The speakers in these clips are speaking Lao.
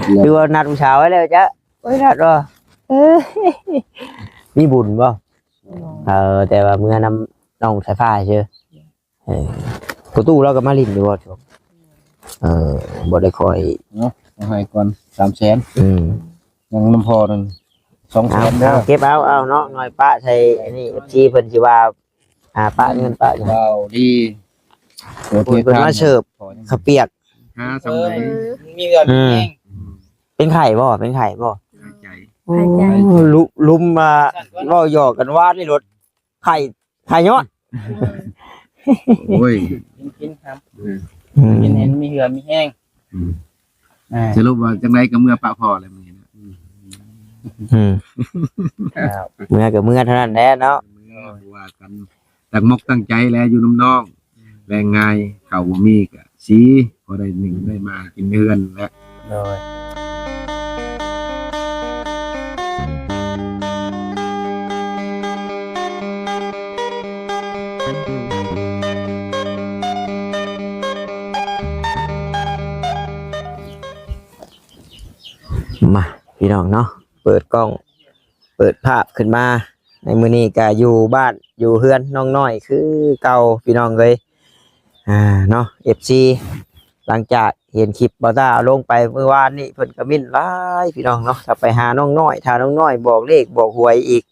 ຫຼືວ່ານັດຜູ້ສາວໄວ້ແລ້ວຈະ ໂອ້ຍ ນັດບໍ່ ເອີ ມີບຸນບໍ່? ເອີ ແຕ່ວ່າເມືອນຳນ້ອງສາຍຟ້າຊື່. ເອີ ພໍ່ຕູ້ລາວກໍມາຫຼິ້ນຢູ່ບໍ່ຊ່ວງ? ເອີ ບໍ່ໄດ້ຄ່ອຍເນາະ ເອົາໃຫ້ກ່ອນສາມແສນ. ອືມ ຍັງນຳພໍ່ນັ້ນສອງແສນເດີ. ເອົາ ເກັບເອົາ ເອົາເນາະ ໜ້ອຍປະໃສ່ອັນນີ້ ເອັຟຊີເພິ່ນຊິວ່າ ອ່າ ປະເງິນປະຫຍັງ ເວົ້າດີ ໂອເຄ ເພິ່ນມາເສີບເຂົ້າປຽກ ຫາສ່ຳໃດ ເອີ ມີເຫື່ອມີແຮງ. ເປັນໄຂ້ບໍ່? ເປັນໄຂ້ບໍ່? ຫາຍໃຈ ໂອ້ ຫາຍໃຈ ລຸ ລຸມມາເວົ້າຫຍອກກັນວານນີ້ໂລດ ໄຂ້ ໄຂ້ຍ້ອນ. ໂອ້ຍ ກິນ ກິນ ຄຳ ອືມ ກິນໃຫ້ມັນມີເຫື່ອມີແຮງ. ອືມ ອ່າ ສະຫຼຸບວ່າຈັ່ງໃດກໍເມືອປະພໍ່ແລ້ວມື້ນີ້ນະ. ອືມ ອືມ ອ້າວ ເມືອກໍເມືອເທົ່ານັ້ນແຫຼະເນາະ ເມືອ ບໍ່ວ່າກັນ ຕັ້ງມົກຕັ້ງໃຈແຫຼະ ຢູ່ນຳນ້ອງ ແລງງາຍ ເຂົ້າບໍ່ມີກະສີ ພໍໄດ້ໜຶ່ງໄດ້ມາກິນເຮືອນແຫຼະ. ໂດຍ ມາ ພີ່ນ້ອງເນາະ ເປີດກ້ອງ ເປີດພາບຂຶ້ນມາ ໃນມື້ນີ້ກະຢູ່ບ້ານຢູ່ເຮືອນນ້ອງນ້ອຍຄືເກົ່າພີ່ນ້ອງເອີຍ ອ່າ ເນາະ ເອັຟຊີ. ຫຼັງຈາກເຫັນຄລິບບ່າວຕ້າເອົາລົງໄປມື້ວານນີ້ ເພິ່ນກະເມັ້ນຫຼາຍພີ່ນ້ອງເນາະ ຖ້າໄປຫານ້ອງນ້ອຍ ຖ້ານ້ອງນ້ອຍບອກເລກບອກຫວຍອີກ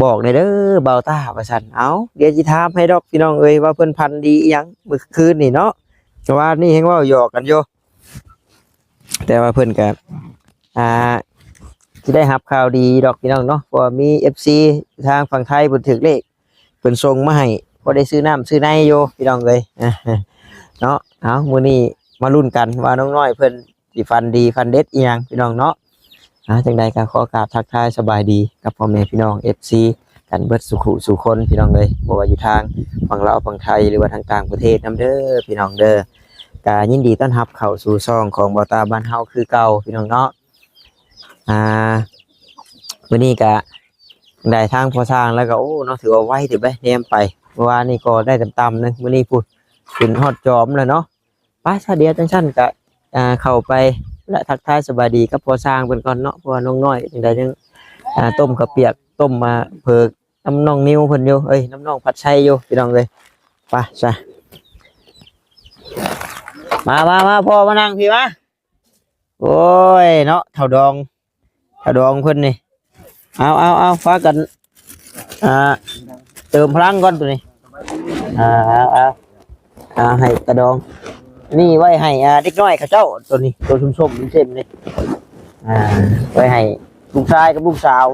ບອກແດ່ເດີບ່າວຕ້າວ່າຊັ້ນ. ເອົາ ດຽວຊິຖາມໃຫ້ດອກພີ່ນ້ອງເອີຍ ວ່າເພິ່ນຝັນດີອີ່ຫຍັງມື້ຄືນນີ້ເນາະ ວານນີ້ແຮ່ງເວົ້າຫຍອກກັນຢູ່. ແຕ່ວ່າເພິ່ນກະ ອ່າ ຊິໄດ້ຮັບຂ່າວດີດອກພີ່ນ້ອງເນາະ ເພາະວ່າມີເອັຟຊີທາງຝັ່ງໄທເພິ່ນຖືກເລກ ເພິ່ນສົ່ງມາໃຫ້ ພໍໄດ້ຊື້ນ້ຳຊື້ໃນຢູ່ພີ່ນ້ອງເອີຍ ເນາະ. ເອົາ ມື້ນີ້ມາລຸ້ນກັນວ່ານ້ອງນ້ອຍເພິ່ນຊິຝັນດີຝັນເດັດອີ່ຫຍັງພີ່ນ້ອງເນາະ. ອ່າ ຈັ່ງໃດກໍຂໍກາບທັກທາຍສະບາຍດີກັບພໍ່ແມ່ພີ່ນ້ອງເອັຟຊີກັນເບິດສູ່ຜູ້ສູ່ຄົນພີ່ນ້ອງເອີຍ ບໍ່ວ່າຢູ່ທາງຝັ່ງລາວຝັ່ງໄທ ຫຼືວ່າທາງຕ່າງປະເທດນຳເດີພີ່ນ້ອງເດີ. ກະຍິນດີຕ້ອນຮັບເຂົ້າສູ່ຊ່ອງຂອງບ່າວຕ້າບ້ານເຮົາຄືເກົ່າພີ່ນ້ອງເນາະ. ອ່າ ມື້ນີ້ກະໄດ້ທາງພໍ່ຊ່າງແລ້ວກໍ ໂອ້ ເນາະ ຖືວ່າໄວເຕີບເດ້ ແນມໄປ ເມື່ອວານນີ້ກໍໄດ້ຕ່ຳໆໜຶ່ງ ມື້ນີ້ພຸ້ນຂຶ້ນຮອດຈອມແລ້ວເນາະ. ໄປຊະ ດຽວຈັ່ງຊັ້ນກະ ອ່າ ເຂົ້າໄປ ແລະ ທັກທາຍສະບາຍດີກັບພໍ່ຊ່າງເພິ່ນກ່ອນເນາະ ເພາະວ່ານ້ອງນ້ອຍຈັ່ງໃດຍັງ ອ່າ ຕົ້ມເຂົ້າປຽກ ຕົ້ມມາເຜີກນຳນ້ອງນິວເພິ່ນຢູ່ ເອີຍ ນຳນ້ອງພັດໄຊຢູ່ພີ່ນ້ອງເອີຍ. ໄປຊະ ມາ ມາ ມາ ພໍ່ມານັ່ງພີ້ມາ. ໂອ້ຍເນາະ ເຖົ້າດອງ ເຖົ້າດອງເພິ່ນນີ້ ເອົາ ເອົາ ເອົາ ພາກັນ ອ່າ ເຕີມພະລັງກ່ອນໂຕນີ້ ອ່າ ເອົາ ເອົາ ເອົາ ໃຫ້ຕາດອງ ນີ້ໄວ້ໃຫ້ ອ່າ ເດັກນ້ອຍເຂົາເຈົ້າ ໂຕນີ້ ໂຕສົ້ມໆເສັ້ນໆນີ້ ອ່າ ໄວ້ໃຫ້ລູກຊາຍກັບລູກສາວ.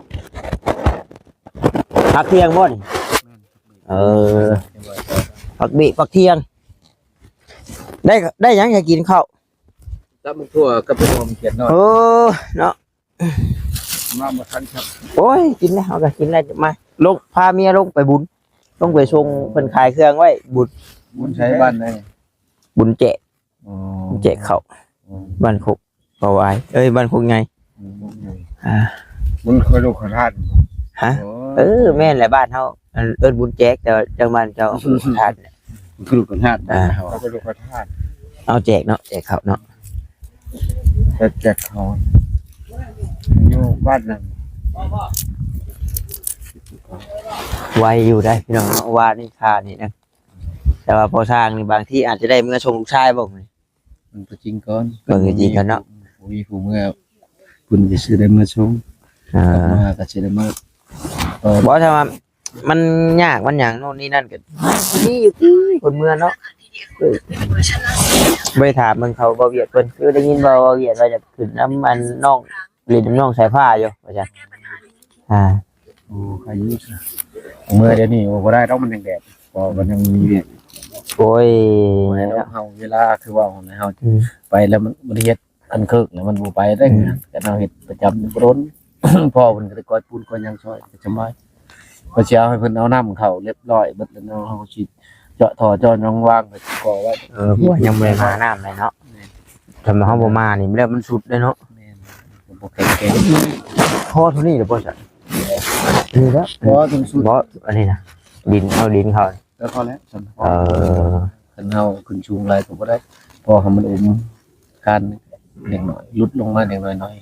ພັກທ່ຽງບໍ່ນີ້? ເອີ ພັກເບກພັກທ່ຽງ ໄດ້ ໄດ້ຫຍັງໃຫ້ກິນເຂົ້າ? ຕຳໝາກຖົ່ວກັບຫອມຂຽດນ້ອຍ. ເອີ ເນາະ ມາບໍ່ທັນຄັບ. ໂອ້ຍ ກິນແລ້ວ ເຮົາກໍກິນແລ້ວ ມາລົງ ພາເມຍລົງໄປບຸນ ລົງໄປສົ່ງເພິ່ນຂາຍເຄື່ອງໄວ້ບຸນ. ບຸນໃສ ບ້ານໃດ? ບຸນແຈກ ອໍ ແຈກເຂົ້າ ອືມ ບ້ານໂຄກເບົາວາຍ ເອີຍ ບ້ານໂຄກໃຫຍ່ ອືມ ອ່າ ບຸນຂ້ອຍລູກຂະທາດ ຮະ? ໂອ້ ເອີ ແມ່ນແຫຼະ ບ້ານເຮົາ ອັນ ເອີ້ນບຸນແຈກ ແຕ່ວ່າທາງບ້ານເຈົ້າເອີ້ນຂະທາດ ຄືກັນຮາດ ອ່າ ເຮົາເປັນລູກກະທາດ ເອົາແຈກເນາະ ແຈກເຂົ້າເນາະ ແຈກ ແຈກເຂົ້າ ຢູ່ບ້ານນັ້ນ ໄວຢູ່ໄດ໋ພີ່ນ້ອງເນາະ ວ່ານີ້ຄ່ານີ້ນະ ແຕ່ວ່າພໍ່ຊ່າງນີ້ບາງທີອາດຈະໄດ້ເມືອສົ່ງລູກຊາຍບໍ່? ມັນກໍຈິງກ່ອນ ເບິ່ງໃຫ້ຈິງກ່ອນເນາະ ບໍ່ມີຜູ້ເມືອ ເພິ່ນຊິໄດ້ມາສົ່ງ ອ່າ ມາກໍຊິໄດ້ມາຕໍ່ ບໍ່ ຖ້າວ່າມັນຍາກມັນຫຍັງໂນ່ນນີ້ນັ້ນກໍມີຢູ່ຕິຄົນເມືອເນາະ ເອີ ໄປຖາມເບິ່ງເຂົາ ເວົ້າຫວຽດເພິ່ນ ຄືໄດ້ຍິນວ່າເວົ້າຫວຽດວ່າຢາກຂຶ້ນນຳອັນນ້ອງ ຫຼິ້ນນຳນ້ອງສາຍຟ້າຢູ່ວ່າຊັ້ນ ອ່າ ໂອ້ ໃຄຢູ່ຊະ ເມື່ອດຽວນີ້ ໂອ້ ບໍ່ໄດ້ດອກ ມັນຍັງແດດ ເພາະມັນຍັງມີວຽກ ໂອ້ຍ ບໍ່ໄດ້ດອກ ເຮົາເວລາຄືເວົ້າຫັ້ນແຫຼະ ເຮົາ ອືມ ໄປແລ້ວມັນ ມັນເຮັດອັນເຄິກແລ້ວມັນບໍ່ໄປໄດ້ ອືມ ຄັນເຮົາເຮັດປະຈຳ ມັນບໍ່ດົນ ພໍ່ເພິ່ນກໍໄດ້ກ້ອຍປູນກ້ອຍຫຍັງຊ່ອຍ ກໍສະບາຍ ກໍຊິເອົາໃຫ້ເພິ່ນເອົານ້ຳເຂົ້າລຽບຮ້ອຍເບິດແລ້ວເນາະ ເຮົາກໍຊິເຈາະທໍ່ເຈາະຫຍັງວາງໄວ້ ກໍໄວ້ ເອີ ເພາະວ່າຍັງບໍ່ໄດ້ມານ້ຳເລີຍເນາະ ແມ່ນ ຖ້າເຮົາບໍ່ມານີ້ແລ້ວມັນສຸດເດ້ເນາະ ແມ່ນ ບໍ່ແຂງແກງ ພໍເທົ່ານີ້ແຫຼະບໍ່ຊະ ນີ້ແຫຼະ ພໍເທົ່າສຸດ ບໍ່ ອັນນີ້ນະ ດິນ ເອົາດິນເຂົ້າ ແລ້ວພໍແລ້ວ ເອີ ຄັນເຮົາຂຶ້ນສູງຫຼາຍກໍບໍ່ໄດ້ ພໍໃຫ້ມັນອຸມຄານ ເດັກນ້ອຍ ຫຼຸດລົງມາເດັກນ້ອຍໜ້ອຍ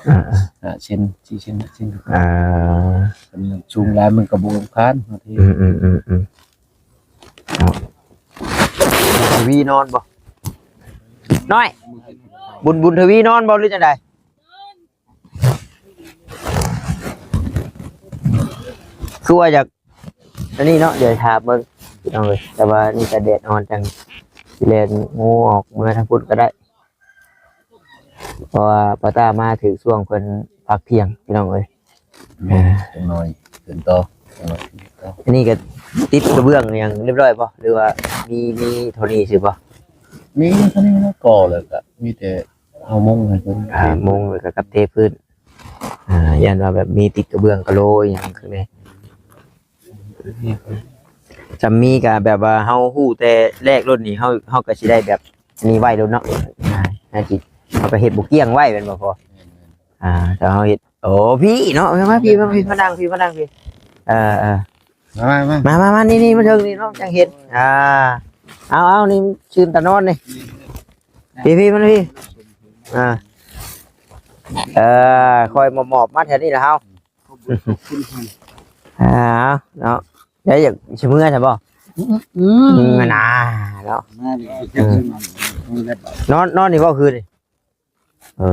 ອ່າໆ ຫ້າເຊັນ ສີ່ເຊັນ ຫ້າເຊັນ ອ່າ ຄັນມັນສູງຫຼາຍມັນກໍບໍ່ລຳຄານ ບາງທີ ອືມໆໆໆ ເນາະ ບຸນທະວີນອນບໍ່? ນ້ອຍ ບຸນ ບຸນທະວີນອນບໍ່ ຫຼືຈັ່ງໃດ? ຄືວ່າຢາກ ອັນນີ້ເນາະ ດຽວຖາມເບິ່ງ ພີ່ນ້ອງເອີຍ ແຕ່ວ່ານີ້ກໍແດດຮ້ອນ ຈັ່ງຊິແລ່ນງູອອກເມືອທາງພຸ້ນກໍໄດ້ ເພາະວ່າປ້າຕ້າມາຖືກຊ່ວງເພິ່ນພັກທ່ຽງ ພີ່ນ້ອງເອີຍ ແມ່ນ ອ່າ ຈັກໜ້ອຍຂຶ້ນຕໍ່ ຈັກໜ້ອຍຂຶ້ນຕໍ່ ອັນນີ້ກໍຕິດກະເບື້ອງຫຍັງຮຽບຮ້ອຍບໍ່ ຫຼືວ່າມີ ມີເທົ່ານີ້ຊື່ບໍ່? ມີເທົ່ານີ້ແຫຼະ ກໍ່ແລ້ວກໍມີແຕ່ ເອົາມຸງໃຫ້ເພິ່ນ ອ່າ ມຸງ ແລ້ວກໍກັບເທພື້ນ ອ່າ ຢ້ານວ່າແບບມີຕິດກະເບື້ອງກະໂຫຼຫຍັງຂ້າງໃນ ສ່ຳມີກະແບບວ່າເຮົາຮູ້ແຕ່ແລກໂລດນີ້ ເຮົາ ເຮົາກະຊິໄດ້ແບບນີ້ໄວ້ໂລດເນາະ ອ່າ ເຮົາຊິ ເຮົາກະເຮັດບໍ່ກ້ຽງໄວ້ແມ່ນບໍ່ພໍ່? ອ່າ ຖ້າເຮົາເຮັດ ໂອ້ ພີ່ເນາະ ມາ ມາ ພີ່ ມາ ພີ່ ມານັ່ງ ພີ່ ມານັ່ງ ພີ່ ເອີ ເອີ ມາ ມາ ມາ ມາ ມາ ນີ້ ນີ້ ມາເທິງນີ້ເນາະ ຈັ່ງເຫັນ ອ່າ ເອົາ ເອົາ ນີ້ ຊື່ນຕານອນນີ້ ພີ່ ພີ່ ມາ ພີ່ ອ່າ ເອີ ຄ່ອຍມອບໆ ມາແຖວນີ້ລະເຮົາ ອ່າ ເນາະ ໄດ້ຢາກຊິເມືອຊັ້ນບໍ່? ອືມ ອືມ ນາ ເນາະ ນອນ ນອນນີ້ບໍ່ຄືນນີ້? ເອີ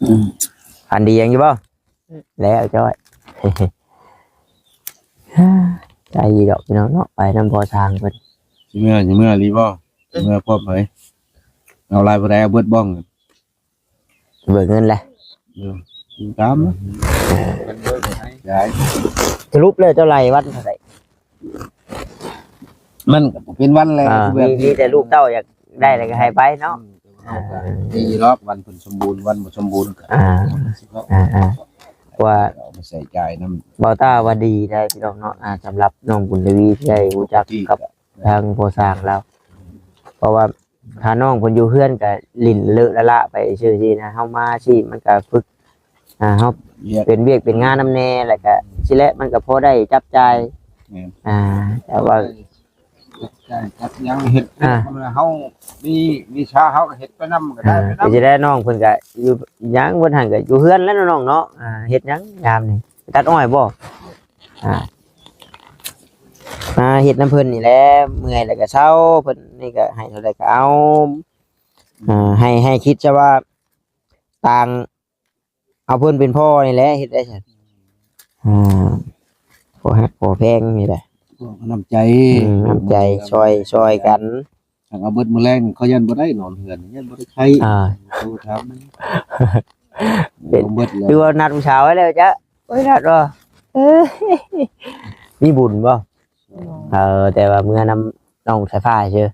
ອືມ ຝັນດີຫຍັງຢູ່ບໍ່? ແລ້ວຈ້ອຍ ໃຈດີດອກພີ່ນ້ອງເນາະ ໄປນຳພໍ່ຊ່າງເພິ່ນ ຊິເມືອ ຊິເມືອອີ່ຫຼີບໍ່? ຊິເມືອພວກໃຜ? ເອົາຫຼາຍປານໃດ ເອົາເບິດບໍ່? ເບິກເງິນແຫຼະ ເອີ ຕາມ ເອີ ສະຫຼຸບແລ້ວເຈົ້າໄລ່ວັນເທົ່າໃດ? ມັນກໍບໍ່ເປັນວັນແລ້ວ ອ່າ ແບບ ມີ ມີແຕ່ລູກເຕົ້າຢາກໄດ້ແລ້ວກໍໃຫ້ໄປເນາະ ເຮົາກໍ ອ່າ ດີດອກ ວັນເພິ່ນສົມບູນ ວັນບໍ່ສົມບູນກໍ ອ່າ ເອົາມາໃຊ້ຈ່າຍນຳ ເບົາຕ້າວ່າດີໄດ໋ພີ່ນ້ອງເນາະ ອ່າ ສຳລັບນ້ອງບຸນທະວີທີ່ໄດ້ຮູ້ຈັກກັບ ທາງພໍ່ຊ່າງລາວ ເພາະວ່າຖ້ານ້ອງເພິ່ນຢູ່ເຮືອນກະຫຼິ້ນເລາະລະລະໄປຊື່ຊີ້ນະ ເຮົາມາຊີ້ມັນກະຝຶກ ອ່າ ເຮົາ ວຽກ ເປັນວຽກເປັນງານນຳແດ່ ແລ້ວກະຊີ້ແຫຼະ ມັນກະພໍໄດ້ຈັບຈ່າຍ ແມ່ນ ອ່າ ແຕ່ວ່າ ຈັບຈ່າຍຈັບຫຍັງເຮັດ ອ່າ ເຮົາມີວິຊາເຮົາກະເຮັດໄປນຳກະໄດ້ ອ່າ ໄປນຳ ເປັນຈັ່ງໃດ ນ້ອງເພິ່ນກະຢູ່ຫຍັງເພິ່ນຫັ້ນກະຢູ່ເຮືອນແຫຼະເນາະນ້ອງເນາະ ອ່າ ເຮັດຫຍັງຍາມນີ້ ຕັດອ້ອຍບໍ່? ອ່າ ມາເຮັດນຳເພິ່ນນີ້ແຫຼະ ເມື່ອຍແລ້ວກໍເຊົາ ເພິ່ນນີ້ກໍໃຫ້ເທົ່າໃດກໍເອົາ ອ່າ ໃຫ້ ໃຫ້ຄິດຊະວ່າຕ່າງ ເອົາເພິ່ນເປັນພໍ່ນີ້ແຫຼະ ເຮັດໄດ້ຊັ້ນ ອ່າ ພໍຮັກພໍແພງນີ້ແຫຼະ ນ້ຳໃຈ ອືມ ນ້ຳໃຈ ຊ່ອຍ ຊ່ອຍກັນ ຄັນເອົາເບິດມື້ແລງ ເຂົາຢ້ານບໍ່ໄດ້ນອນເຮືອນ ຢ້ານບໍ່ໄດ້ໄຂ້ ອ່າ ໂທຖາມມັນ ເປັນ ເອົາເບິດແລ້ວ ຄືວ່ານັດຜູ້ສາວໄວ້ແລ້ວຈະ ໂອ້ຍ ນັດບໍ່ ເອີ ມີບຸນບໍ່? ເອີ ແຕ່ວ່າເມືອນຳນ້ອງສາຍຟ້າຊື່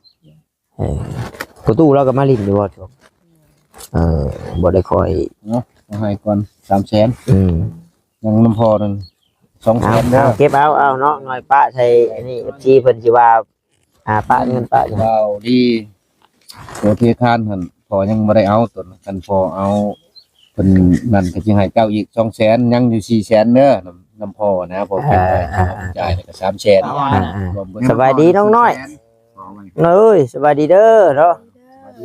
ເອີ ພໍ່ຕູ້ລາວກໍມາຫຼິ້ນຢູ່ບໍ່? ເອີ ບໍ່ໄດ້ຄ່ອຍ ເນາະ ເອົາໃຫ້ກ່ອນ ສາມແສນ ອືມ ຍັງນຳພໍ່ນັ້ນ ສອງແສນ ເອົາ ເດີ ເອົາ ເກັບເອົາ ເອົາເນາະ ໜ້ອຍປະໃສ່ອັນນີ້ ເອັຟຊີ ເພິ່ນຊິວ່າ ອ່າ ປະເງິນປະຫຍັງ ເວົ້າດີ ໂອເຄ ທານຫັ້ນ ພໍ່ຍັງບໍ່ໄດ້ເອົາຕົວ ຄັນພໍ່ເອົາ ເພິ່ນນັ້ນກໍຊິໃຫ້ເຈົ້າອີກສອງແສນ ຍັງຢູ່ສີ່ແສນເດີ ນຳ ນຳພໍ່ນະ ພໍ່ເກັບໄວ້ ອ່າ ຈ່າຍແລ້ວກໍສາມແສນ ອ່າ ລວມເບິດ ສະບາຍດີນ້ອງນ້ອຍ ເອີຍ ສະບາຍດີເດີເນາະ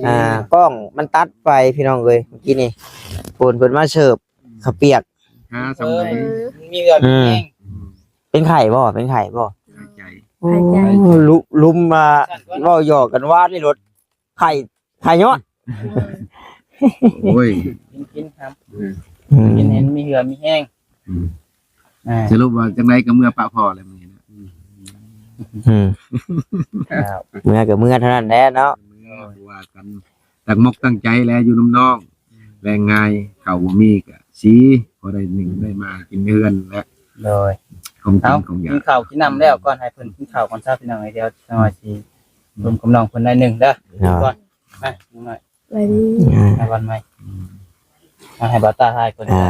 ອ່າ ກ້ອງມັນຕັດໄປພີ່ນ້ອງເອີຍ ເມື່ອກີ້ນີ້ ໂພນເພິ່ນມາເສີບ ເຂົ້າປຽກ ຫາສ່ຳໃດ ເອີ ມີເຫື່ອ ອືມ ມີແຮງ ເປັນໄຂ້ບໍ່? ເປັນໄຂ້ບໍ່? ຫາຍໃຈ ໂອ້ ຫາຍໃຈ ລຸ ລຸມມາເວົ້າຫຍອກກັນວານນີ້ໂລດ ໄຂ້ ໄຂ້ຍ້ອນ ໂອ້ຍ ກິນ ກິນ ອືມ ກິນໃຫ້ມີເຫື່ອມີແຮງ ອືມ ອ່າ ສະຫຼຸບວ່າຈັ່ງໃດກໍເມືອປະພໍ່ແລ້ວມື້ນີ້ນະ ອືມ ອືມ ເມືອກໍເມືອເທົ່ານັ້ນແຫຼະເນາະ ເມືອວ່າກັນ ຕັ້ງມົກຕັ້ງໃຈແຫຼະ ຢູ່ນຳນ້ອງ ແລງງ່າຍ ເຂົ້າບໍ່ມີກະສີ ພໍໄດ້ໜຶ່ງໄດ້ມາກິນເຮືອນແຫຼະ ໂດຍ ຂອງກິນຂອງຢາກ ກິນເຂົ້າກິນນ້ຳແລ້ວກ່ອນ ໃຫ້ເພິ່ນກິນເຂົ້າກ່ອນຊະ ພີ່ນ້ອງເອີຍ ດຽວຈັກໜ້ອຍຊິລົມກັບນ້ອງເພິ່ນໜ້ອຍໜຶ່ງເດີ ກ່ອນ ມາ ນ້ອງນ້ອຍ ສະບາຍດີ ມາວັນໃໝ່ ມາໃຫ້ບ່າວຕ້າຖ່າຍກ່ອນ ອ່າ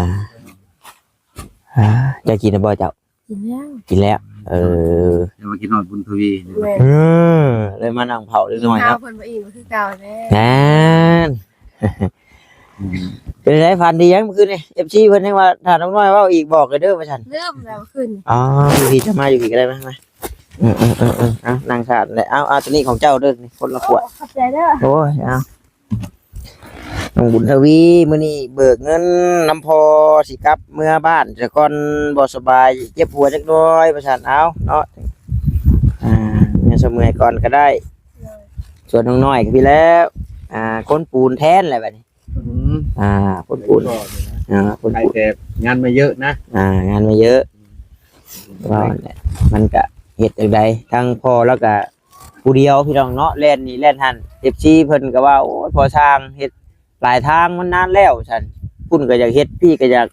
ອ່າ ເຈົ້າກິນແລ້ວບໍ່ເຈົ້າ? ກິນແລ້ວ ກິນແລ້ວ ເອີ ແຕ່ວ່າກິນຮອດບຸນທະວີ ແມ່ນ ເອີ ເລີຍມານັ່ງເຝົ້າເລັກນ້ອຍເນາະ ເພິ່ນບໍ່ອີ່ມຄືເກົ່າແລ້ວ ນັ້ນ ອືມ ເປັນໃດ ຝັນດີຫຍັງມື້ຄືນນີ້? ເອັຟຊີ ເພິ່ນຍັງວ່າ ຖ້ານ້ອງນ້ອຍເວົ້າອີກບອກເດີວ່າຊັ້ນ ລືມແລ້ວຄືນ ອໍ ຢູ່ພີ້ ຈະມາຢູ່ພີ້ກໍໄດ້ ມາ ມາ ເອີໆໆໆ ເອົາ ນັ່ງຊາດແຫຼະ ເອົາ ເອົາ ຕົວນີ້ຂອງເຈົ້າເດີ ຄົນລະຂວດ ຂອບໃຈເດີ ໂອ້ຍ ເອົາ ນ້ອງບຸນທະວີ ມື້ນີ້ເບີກເງິນນຳພໍ່ ຊິກັບເມືອບ້ານສາກ່ອນ ບໍ່ສະບາຍ ເຈັບຫົວຈັກໜ້ອຍ ວ່າຊັ້ນ. ເອົາເນາະ ອ່າ ເມືອຊະເມື່ອຍກ່ອນກໍໄດ້. ສ່ວນນ້ອງນ້ອຍກໍພີ້ແລ້ວ ອ່າ ຄົນປູນແທນແຫຼະບັດນີ້. ອືມ ອ່າ ຄົນປູນ ໄປກ່ອນນະ ອ່າ ຄົນປູນ ໄປແຕ່ງານມາເຍອະນະ ອ່າ ງານມາເຍອະ ອືມ ວ່າແຫຼະ ມັນກະເຮັດຈັ່ງໃດ ທາງພໍ່ລາວກະຜູ້ດຽວ ພີ່ນ້ອງເນາະ ແລ່ນນີ້ແລ່ນຫັ້ນ ເອັຟຊີ ເພິ່ນກະວ່າ ໂອ້ຍ ພໍ່ຊ່າງເຮັດຫຼາຍທາງ ມັນນານແລ້ວ ວ່າຊັ້ນ ພຸ້ນກະຢາກເຮັດ ພີ້ກະຢາກ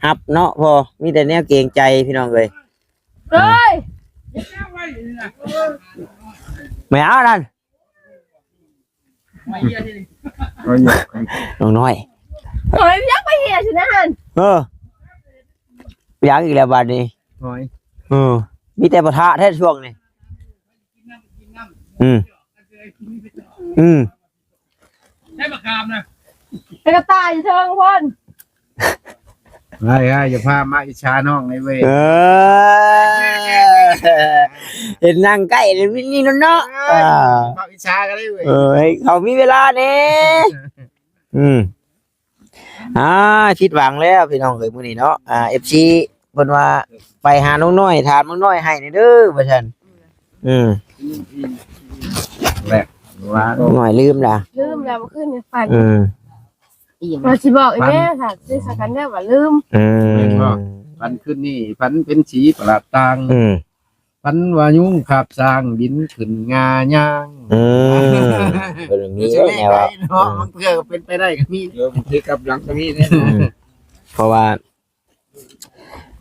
ຮັບເນາະ ພໍ່ ມີແຕ່ແນວເກງໃຈ ພີ່ນ້ອງເອີຍ ເອີຍ ແມ່ນຫຍັງນັ້ນ ນ້ອງນ້ອຍ ໂອ້ຍ ຢາກໄປເຮັດຫັ້ນ ເອີ ຢາກອີກແລ້ວບາດນີ້ ໂອ້ຍ ເອີ ມີແຕ່ປະທະແທ້ຊ່ວງນີ້ ອືມ ອືມ ໃຊ້ບັກຂາມນະ ໄປກະຕ່າຍຢູ່ເທິງພຸ້ນ ເຮີ້ຍໆ ຢ່າພາມາອິດສານ້ອງເລີຍເວີຍ ເອີ ເຫັນນັ່ງໃກ້ນີ້ເນາະ ເອີ ອ່າ ພາມາອິດສາກັນເລີຍເວີຍ ເອີ ໃຫ້ເຂົາມີເວລາແດ່ ອືມ ອ່າ ຜິດຫວັງແລ້ວພີ່ນ້ອງເອີຍ ມື້ນີ້ເນາະ ອ່າ ເອັຟຊີ ເພິ່ນວ່າໄປຫານ້ອງນ້ອຍ ຖາມນ້ອງນ້ອຍໃຫ້ແດ່ເດີ ວ່າຊັ້ນ ອືມ ແຫຼະ ວ່ານ້ອງນ້ອຍລືມລະ ລືມແລ້ວ ມື້ຄືນນີ້ຝັນ ອືມ ວ່າຊິບອກອີແມ່ ຖ້າຊິສະກັນແລ້ວວ່າລືມ ອືມ ແມ່ນບໍ່? ຝັນຄືນນີ້ ຝັນເປັນສີປະຫຼາດຕ່າງ ອືມ ຝັນວ່າຍຸງຄາບຊ້າງບິນຂຶ້ນງ່າຍ່າງ ອືມ ເພິ່ນມີແນວເວົ້າ ເນາະ ອືມ ບາງເທື່ອກໍເປັນໄປໄດ້ກໍມີ ເອີ ບາງທີກັບຫຼັງກໍມີເດ້ ອືມ ເພາະວ່າ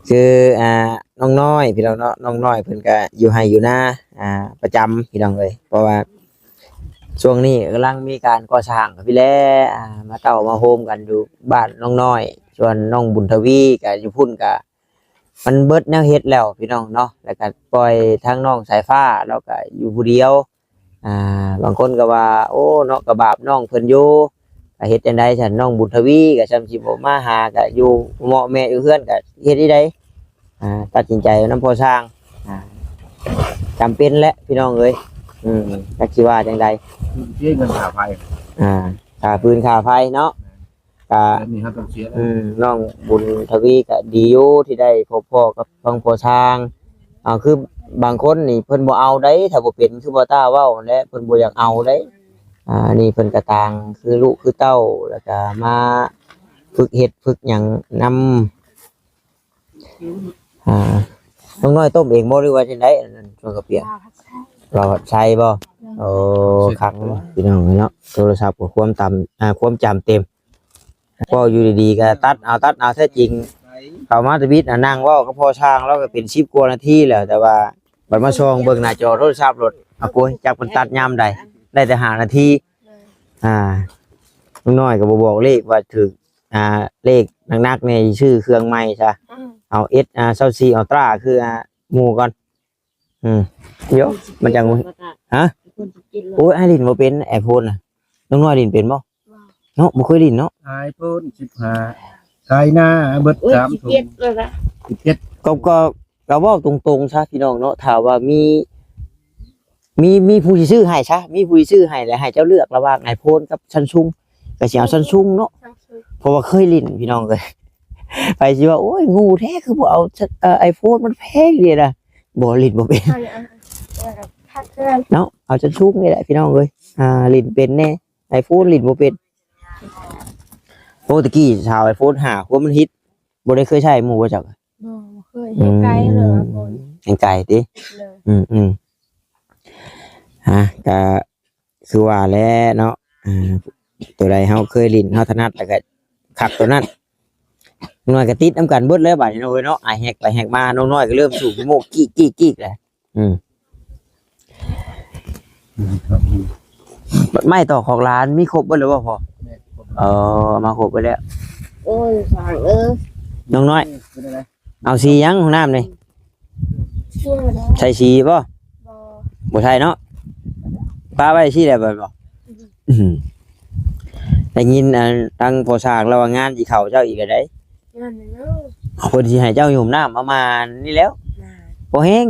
ຄື ອ່າ ນ້ອງນ້ອຍ ພີ່ນ້ອງເນາະ ນ້ອງນ້ອຍເພິ່ນກະຢູ່ໄຮ່ຢູ່ນາ ອ່າ ປະຈຳ ພີ່ນ້ອງເອີຍ ເພາະວ່າຊ່ວງນີ້ກຳລັງມີການກໍ່ສ້າງ ພີ່ແລ ອ່າ ມາເຕົ້າມາໂຮມກັນຢູ່ບ້ານນ້ອງນ້ອຍ ສ່ວນນ້ອງບຸນທະວີກະຢູ່ພຸ້ນກະ ມັນເບິດແນວເຮັດແລ້ວພີ່ນ້ອງເນາະ ແລ້ວກະປ່ອຍທາງນ້ອງສາຍຟ້າ ລາວກະຢູ່ຜູ້ດຽວ ອ່າ ບາງຄົນກໍວ່າ ໂອ້ ເນາະ ກໍບາບນ້ອງເພິ່ນຢູ່ ກໍເຮັດຈັ່ງໃດຊັ້ນ ນ້ອງບຸນທະວີກໍຊ່ຳຊິບໍ່ມາຫາ ກໍຢູ່ເມາະແມະຢູ່ເຮືອນ ກໍເຮັດຈັ່ງໃດ ອ່າ ຕັດສິນໃຈນຳພໍ່ຊ່າງ ອ່າ ຈຳເປັນແຫຼະພີ່ນ້ອງເອີຍ ອືມ ຈັກຊິວ່າຈັ່ງໃດ ເສຍເງິນຄ່າໄຟ ອ່າ ຄ່າຟືນຄ່າໄຟເນາະ ກະ ອັນນີ້ເຮົາຕ້ອງເສຍແລ້ວ ອືມ ນ້ອງບຸນທະວີກະດີຢູ່ທີ່ໄດ້ພົບພໍ້ກັບທາງພໍ່ຊ່າງ ເອົາ ຄືບາງຄົນນີ້ເພິ່ນບໍ່ເອົາໃດ ຖ້າບໍ່ເປັນ ຄືບໍ່ຕ້າເວົ້າຫັ້ນແຫຼະ ເພິ່ນບໍ່ຢາກເອົາໃດ ອ່າ ອັນນີ້ເພິ່ນກະຕ່າງຄືລູກຄືເຕົ້າ ແລ້ວກະມາຝຶກເຮັດຝຶກຫຍັງນຳ ອ່າ ນ້ອງນ້ອຍຕົ້ມເອງບໍ່ ຫຼືວ່າຈັ່ງໃດ ອັນນັ້ນ ສ່ວນກະປຽກ ລາວຜັດໄຊບໍ່? ໂອ້ ຄັກເນາະ ພີ່ນ້ອງເນາະ ໂທລະສັບກໍຄວາມຕາມ ອ່າ ຄວາມຈຳເຕັມ ເວົ້າຢູ່ດີໆກໍຕັດເອົາ ຕັດເອົາ ແທ້ຈິງເຂົ້າມາທຳອິດນະ ນັ່ງເວົ້າກັບພໍ່ຊ່າງລາວກໍເປັນສິບກວ່ານາທີແລ້ວ ແຕ່ວ່າບັດມາສ່ອງເບິ່ງໜ້າຈໍໂທລະສັບໂລດ ອາໂກຍ ຈັກມັນຕັດຍາມໃດ ໄດ້ແຕ່ຫ້ານາທີ ອ່າ ນ້ອຍກໍບໍ່ບອກເລກວ່າຖືກ ອ່າ ເລກໜັກໆນີ້ ຊື້ເຄື່ອງໃໝ່ຊະ ອືມ ເອົາເອັສ ອ່າ ຊາວສີ່ ເອົາຕຣາ ຄື ອ່າ ໝູ່ກ່ອນ ອືມ ໂຍ ມັນຈັ່ງ ຮະ ໂອ້ຍ ອ້າຍຫຼິ້ນບໍ່ເປັນ iPhone ນະ ນ້ອງນ້ອຍຫຼິ້ນເປັນບໍ່? ບໍ່ ເນາະ ບໍ່ເຄີຍຫຼິ້ນເນາະ iPhone ສິບຫ້າ ຂາຍໜ້າເບິດ ໂອ້ຍ ສາມ ສິບເຈັດ ທຸ່ມ ແລ້ວລະ ສິບເຈັດ ກໍ ກໍ ກໍເວົ້າຕົງໆຊະ ພີ່ນ້ອງເນາະ ຖ້າວ່າມີ ມີ ມີຜູ້ຊິຊື້ໃຫ້ຊະ ມີຜູ້ຊິຊື້ໃຫ້ ແລ້ວໃຫ້ເຈົ້າເລືອກລະຫວ່າງ iPhone ກັບ Samsung ກໍຊິເອົາ Samsung ເນາະ Samsung ເພາະວ່າເຄີຍຫຼິ້ນ ພີ່ນ້ອງເອີຍ ໃຜຊິວ່າ ໂອ້ຍ ໂງ່ແທ້ ຄືບໍ່ເອົາ ເອີ iPhone ມັນແພງເດນະ ບໍ່ ຫຼິ້ນບໍ່ເປັນ ເອົາ ເອົາ ເອົາ ເນາະ ເອົາ Samsung ນີ້ແຫຼະ ພີ່ນ້ອງເອີຍ ອ່າ ຫຼິ້ນເປັນແດ່ iPhone ຫຼິ້ນບໍ່ເປັນ ໂອ້ ຕະກີ້ສາວ iPhone ຫ້າ ຫົວມັນຮິດ ບໍ່ໄດ້ເຄີຍໃຊ້ໝູ່ບໍ່ຈັກ ບໍ່ ບໍ່ເຄີຍ ອືມ ແຮງໄກເລີຍ ແຮງໄກຕິ ໂດຍ ອືມ ອືມ ຮະ ກະຄືວ່າແຫຼະເນາະ ອ່າ ໂຕໃດເຮົາເຄີຍຫຼິ້ນ ເຮົາຖະໜັດ ແລ້ວກະຄັກໂຕນັ້ນ ໜ້ອຍກະຕິດນຳກັນເບິດແລ້ວບາດນີ້ເນາະ ເອີຍເນາະ ອ້າຍແຮກໄປແຮກມາ ນ້ອງນ້ອຍກໍເລີ່ມສູບໂມກກີກໆໆແລ້ວ ອືມ ໄມ້ຕອກຂອງຫຼານມີຄົບເບິດແລ້ວບໍ່ພໍ່? ແມ່ນ ຄົບ ເອີ ມາຄົບເບິດແລ້ວ ໂອ້ຍ ຊ່າງເອີຍ ນ້ອງນ້ອຍ ເປັນຈັ່ງໃດ? ເອົາສີຫຍັງຫ້ອງນ້ຳນີ້? ໃສ່ສີບໍ່? ບໍ່ ບໍ່ໃສ່ເນາະ ປະໄວ້ຊີ້ແຫຼະ ບໍ່ ອືມ ໄດ້ຍິນ ອັນ ທາງພໍ່ຊ່າງລາວວ່າງານຊິເຂົ້າເຈົ້າອີກແລ້ວໃດ ງານຫຍັງເນາະ? ເພິ່ນຊິໃຫ້ເຈົ້າຍົມນ້ຳປະມານນີ້ແລ້ວ ບໍ່ແຮງ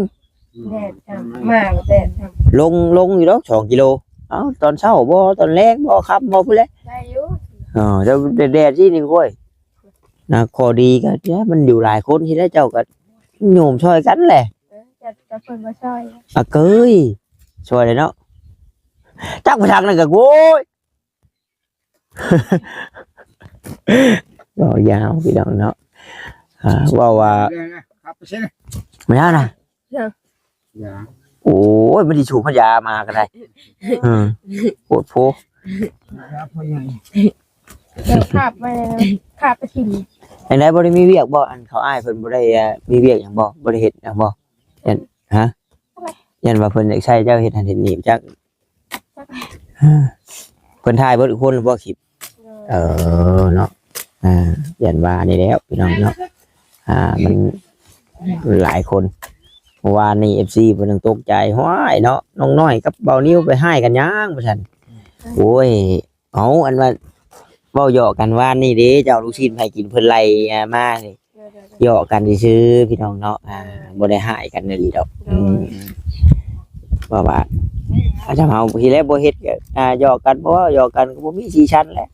ແດດຈ້ຳ ມາແດດຈ້ຳ ລົງ ລົງຢູ່ດອກສອງກິໂລ ເອົ້າ ຕອນເຊົ້າບໍ່ ຕອນແລງບໍ່ ຄ່ຳບໍ່ ພຸ້ນແຫຼະ ໄດ້ຢູ່ ເອີ ແລ້ວແດດໆ ຊີ້ນີ້ ໂອ້ຍ ນະ ຂໍ້ດີກໍ ແລ້ວມັນຢູ່ຫຼາຍຄົນ ທີ່ແລ້ວເຈົ້າກໍໂຍມຊ່ອຍກັນແຫຼະ. ເອີ ຈະ ຈະເພິ່ນມາຊ່ອຍ ອາ ເກີຍ ຊ່ອຍເລີຍເນາະ. ຈັກໄປທາງນັ້ນກໍ ໂອ້ຍ ເວົ້າຍາວພີ່ນ້ອງເນາະ. ອ່າ ເວົ້າວ່າ ແມ່ນນະ ໂອ້ຍ ມັນຊິສູບພັດຢາມາກໍໄດ້. ເອີ ໂພດໂພ ດຽວຄາບໄວ້ ຄາບໄປຖິ້ມ. ຈັ່ງໃດ ບໍ່ໄດ້ມີວຽກບໍ່? ອັນເຂົາອ້າຍເພິ່ນບໍ່ໄດ້ ເອີ ມີວຽກຫຍັງບໍ່? ບໍ່ໄດ້ເຮັດຫຍັງບໍ່? ຢ້ານ ຮະ? ຢ້ານວ່າເພິ່ນຢາກໃຊ້ເຈົ້າເຮັດຫັ້ນເຮັດນີ້ຈັກ. ເພິ່ນຖ່າຍເບິດທຸກຄົນບໍ່ຄລິບ? ເອີ ເນາະ ອ່າ ຢ້ານວ່ານີ້ແຫຼະພີ່ນ້ອງເນາະ. ອ່າ ມັນຫຼາຍຄົນ ເມື່ອວານນີ້ ເອັຟຊີ ເພິ່ນຍັງຕົກໃຈ ຫ້ວຍເນາະ ນ້ອງນ້ອຍກັບບ່າວນິວໄປຮ້າຍກັນຫຍັງວ່າຊັ້ນ. ໂອ້ຍ ເອົາ ອັນວ່າເວົ້າຫຍອກກັນວານນີ້ເດ້ ເຈົ້າລູກຊີ້ນໃຜກິນ ເພິ່ນໄລ່ ອ່າ ມານີ້ ໂດຍໆໆ ຫຍອກກັນຊື່ໆ ພີ່ນ້ອງເນາະ. ອ່າ ໂດຍ ບໍ່ໄດ້ຮ້າຍກັນອີ່ຫຼີດອກ. ໂດຍ ອືມ ເພາະວ່າ ຖ້າເຮົາທີແລກບໍ່ເຮັດກໍ ອ່າ ຫຍອກກັນ ບໍ່ເວົ້າຫຍອກກັນກໍບໍ່ມີສີສັນແຫຼະ. ໂ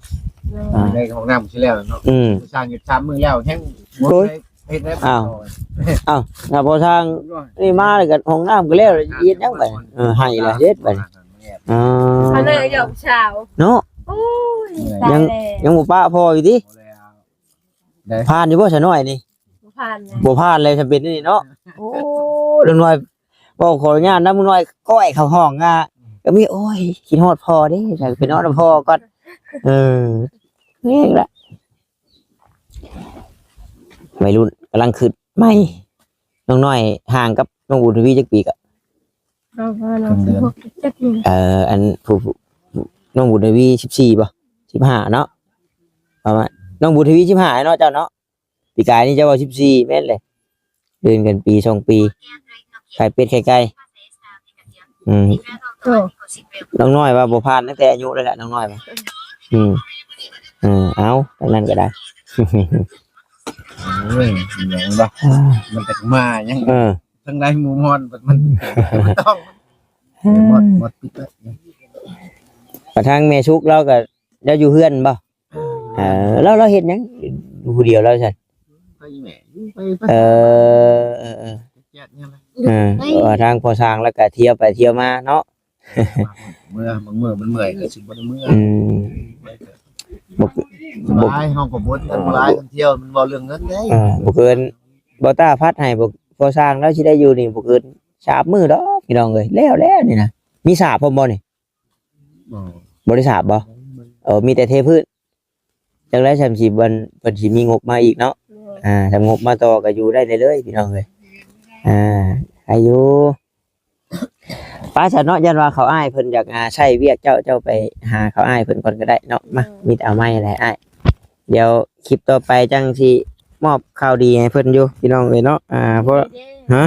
ດຍ ອ່າ ໃນຫ້ອງນ້ຳຊິແລ້ວເນາະ. ອືມ ສ້າງຢູ່ສາມມື້ແລ້ວ ແຮງບໍ່ ໂດຍ ໄດ້ເຮັດແລ້ວ. ອ້າວ ອ້າວ ຖ້າພໍສ້າງນີ້ມາແລ້ວກໍຫ້ອງນ້ຳກໍແລ້ວ ເຮັດຫຍັງບັດ? ເອີ ໃຫ້ລະເຮັດບັດນີ້. ອໍ ອັນນັ້ນຫຍອກສາວເນາະ. ໂອ້ຍ ຕາຍແລ້ວ ຍັງບໍ່ປະພໍ່ຢູ່ຕິ? ຜ່ານຢູ່ບໍ່ຊະນ້ອຍນີ້? ບໍ່ຜ່ານນະ ບໍ່ຜ່ານເລີຍ ຈຳເປັນນີ້ເນາະ. ໂອ້ ນ້ອງນ້ອຍ ເວົ້າຂໍອະນຸຍາດນະ ນ້ອງນ້ອຍກ້ອຍເຂົ້າຫ້ອງ ອ່າ ກໍມີ ໂອ້ຍ ຄິດຮອດພໍ່ເດ້ ຈະໄປນອນນຳພໍ່ກ່ອນ. ເອີ ແມ່ນລະ ໄວລຸ້ນກຳລັງຄຶດໃໝ່. ນ້ອງນ້ອຍຫ່າງກັບນ້ອງບຸນທະວີຈັກປີກະ? ນ້ອງ ນ້ອງສິບຫົກ ສິບເຈັດນີ້. ເອີ ອັນຜູ້ ຜູ້ ນ້ອງບຸນທະວີສິບສີ່ບໍ່? ສິບຫ້າເນາະ ປະມານ ນ້ອງບຸນທະວີສິບຫ້າເນາະ ເຈົ້າເນາະ. ປີກາຍນີ້ເຈົ້າວ່າສິບສີ່ ແມ່ນເລີຍ ເດີນກັນປີສອງປີ ຂາຍເປັດຂາຍໄກ່. ອືມ ໂອ້ ນ້ອງນ້ອຍວ່າບໍ່ຜ່ານຕັ້ງແຕ່ອາຍຸແລ້ວແຫຼະ ນ້ອງນ້ອຍວ່າ. ອືມ ເອີ ເອົາ ທາງນັ້ນກໍໄດ້. ໂອ້ຍ ເຫັນບໍ່ ມັນຈັກມາຫຍັງ. ເອີ ທາງໃດໝູ່ມອນ ມັນ ມັນຕ້ອງ ເອີ ໝົດ ໝົດປິດແລ້ວ. ກະທາງແມ່ສຸກລາວກໍ ລາວຢູ່ເຮືອນບໍ່? ເອີ ລາວ ລາວເຮັດຫຍັງຢູ່ຜູ້ດຽວລາວຊັ້ນ? ໄປແມ່ ໄປ ໄປ ເອີ ເອີ ເອີ ເອີ ເພາະວ່າທາງພໍ່ຊ່າງລາວກໍທ່ຽວໄປທ່ຽວມາເນາະ. ເມື່ອ ບາງມື້ມັນເມື່ອຍກໍຊິບໍ່ໄດ້ເມື່ອ. ອືມ ບໍ່ ສະບາຍ ເຮົາກໍບໍ່ໄດ້ຫຼາຍທ່ອງທ່ຽວ ມັນເວົ້າເລື່ອງເງິນເດ້. ເອີ ບໍ່ເກີນ ບໍ່ຕ້າພັດໃຫ້ ພໍ່ຊ່າງລາວຊິໄດ້ຢູ່ນີ້ບໍ່ເກີນສາມມື້ດອກ ພີ່ນ້ອງເອີຍ ແລ້ວແລ້ວນີ້ນະ. ມີສາບພ້ອມບໍ່ນີ້? ບໍ່ ບໍ່ໄດ້ສາບບໍ່? ບໍ່ ເອີ ມີແຕ່ເທພື້ນ. ຈັກໄດ້ຊ່ຳຊິ ເພິ່ນ ເພິ່ນຊິມີງົບມາອີກເນາະ. ໂດຍ ອ່າ ຖ້າງົບມາຕໍ່ກໍຢູ່ໄດ້ເລື້ອຍໆ ພີ່ນ້ອງເອີຍ. ອ່າ ໃຄຢູ່ ໄປຊະເນາະ. ຢ້ານວ່າເຂົາອ້າຍເພິ່ນຢາກ ອ່າ ໃຊ້ວຽກເຈົ້າ ເຈົ້າໄປຫາເຂົາອ້າຍເພິ່ນກ່ອນກໍໄດ້ເນາະ. ມາ ເອີ ມິດເອົາໄມ້ແຫຼະອ້າຍ. ດຽວຄລິບຕໍ່ໄປຈັ່ງຊິມອບຂ່າວດີໃຫ້ເພິ່ນຢູ່ ພີ່ນ້ອງເອີຍເນາະ. ອ່າ ເພາະ ຮະ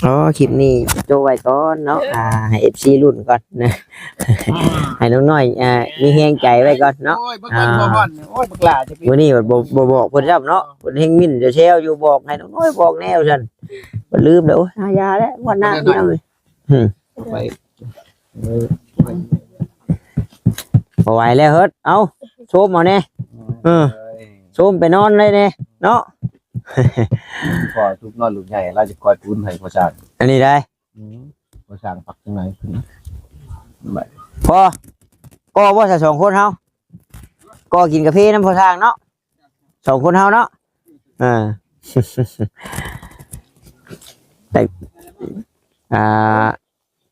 ອໍ ຄລິບນີ້ໂຈະໄວ້ກ່ອນເນາະ. ອ່າ ໃຫ້ເອັຟຊີລຸ້ນກ່ອນນະ ໃຫ້ນ້ອງນ້ອຍ ອ່າ ມີແຮງໃຈໄວ້ກ່ອນເນາະ. ໂອ້ຍ ບັກ ອ່າ ໂອ້ຍ ບັກຫຼ້າ ມື້ນີ້ບໍ່ ບໍ່ບອກເພິ່ນຊ້ຳເນາະ. ເພິ່ນແຮງມິ້ນແຊວຢູ່ ບອກໃຫ້ນ້ອງນ້ອຍບອກແດ່ວ່າຊັ້ນ ເພິ່ນລືມແລ້ວ. ໂອ້ຍ ຫາຢາແລ້ວ ງວດໜ້າ ໂອ້ຍ ພີ່ນ້ອງເອີຍ. ຫຶ ໄປ ເອີ ບໍ່ໄຫວແລ້ວເຮີດ. ເອົາ ໂຊມເອົາແດ່ ເອີ ໂຊມໄປນອນໄດ້ແດ່ເນາະ. ພໍ່ທຸບນອນລູກໃຫຍ່ ລາວຈະຄອຍປູນໃຫ້ພໍ່ຊ່າງ ອັນນີ້ໄດ້. ອືມ ພໍ່ຊ່າງປັກຈັ່ງໃດຂຶ້ນ ພໍ ກໍບໍ່ຊະ ສອງຄົນເຮົາ ກໍກິນກາເຟນຳພໍ່ຊ່າງເນາະ ສອງຄົນເຮົາເນາະ. ເອີ ແຕ່ ອ່າ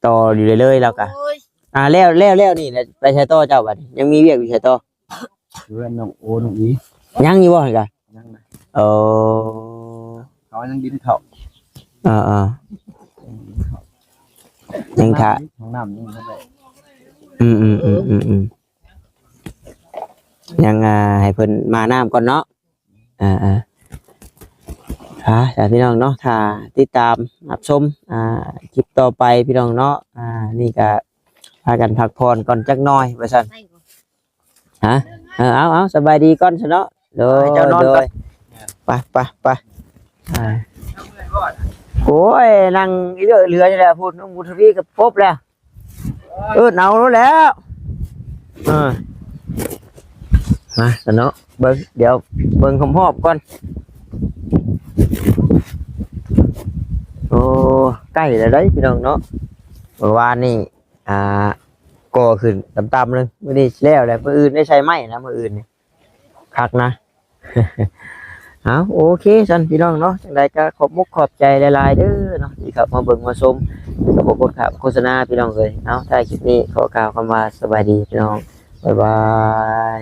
ຕໍ່ຢູ່ເລື້ອຍໆ ແລ້ວກະ ໂອ້ຍ ອ່າ ແລ້ວ ແລ້ວ ແລ້ວນີ້ແຫຼະ ໄປໃສຕໍ່ເຈົ້າບັດນີ້? ຍັງມີວຽກຢູ່ໃສຕໍ່? ເພື່ອນນ້ອງໂອນ້ອງອີ ຍັງຢູ່ບໍ່ຫັ້ນກະ? ຍັງນະ. ເອີ ເຂົາຍັງກິນເຂົ້າ. ເອີໆ ຍັງຖ້າ ຫ້ອງນ້ຳຍັງບໍ່ໄດ້. ອືມໆ ຍັງ ອ່າ ໃຫ້ເພິ່ນມານ້ຳກ່ອນເນາະ. ອ່າໆ ອ່າ ພີ່ນ້ອງເນາະ ຖ້າຕິດຕາມຮັບຊົມ ອ່າ ຄລິບຕໍ່ໄປ ພີ່ນ້ອງເນາະ. ອ່າ ນີ້ກະພາກັນພັກຜ່ອນກ່ອນຈັກໜ່ອຍວ່າຊັ້ນ. ຮະ ເອີ ເອົາ ເອົາ ສະບາຍດີກ່ອນຊະເນາະ. ໂດຍ ໃຫ້ເຈົ້ານອນກ່ອນ ໂດຍ ໄປ ໄປ ໄປ. ອ່າ ໂອ້ຍ ນັ່ງເຫຼືອໆ ນີ້ແຫຼະ ພຸ້ນ ນ້ອງບຸນທະວີກໍປົບແລ້ວ ເອີ້ນເອົາໂລດແລ້ວ. ເອີ ມາຊະເນາະ ເບິ່ງ ດຽວເບິ່ງຮອບໆກ່ອນ. ໂອ້ ໃກ້ແລ້ວເດ້ພີ່ນ້ອງເນາະ. ເມື່ອວານນີ້ ອ່າ ກໍ່ຂຶ້ນຕ່ຳໆໜຶ່ງ ມື້ນີ້ຊິແລ້ວແລ້ວ. ມື້ອື່ນໄດ້ໃສ່ໄມ້ນະ ມື້ອື່ນນີ້ ຄັກນະ. ເອົາ ໂອເຄຊັ້ນພີ່ນ້ອງເນາະ, ຈັ່ງໃດກໍຂອບມຸກຂອບໃຈຫຼາຍໆເດີເນາະ ທີ່ເຂົ້າມາເບິ່ງມາຊົມ ແລ້ວກໍບໍ່ກົດຂ້າມໂຄສະນາພີ່ນ້ອງເອີຍ. ເອົາ ທ້າຍຄລິບນີ້ຂໍກ່າວຄຳວ່າສະບາຍດີພີ່ນ້ອງ ບາຍບາຍ.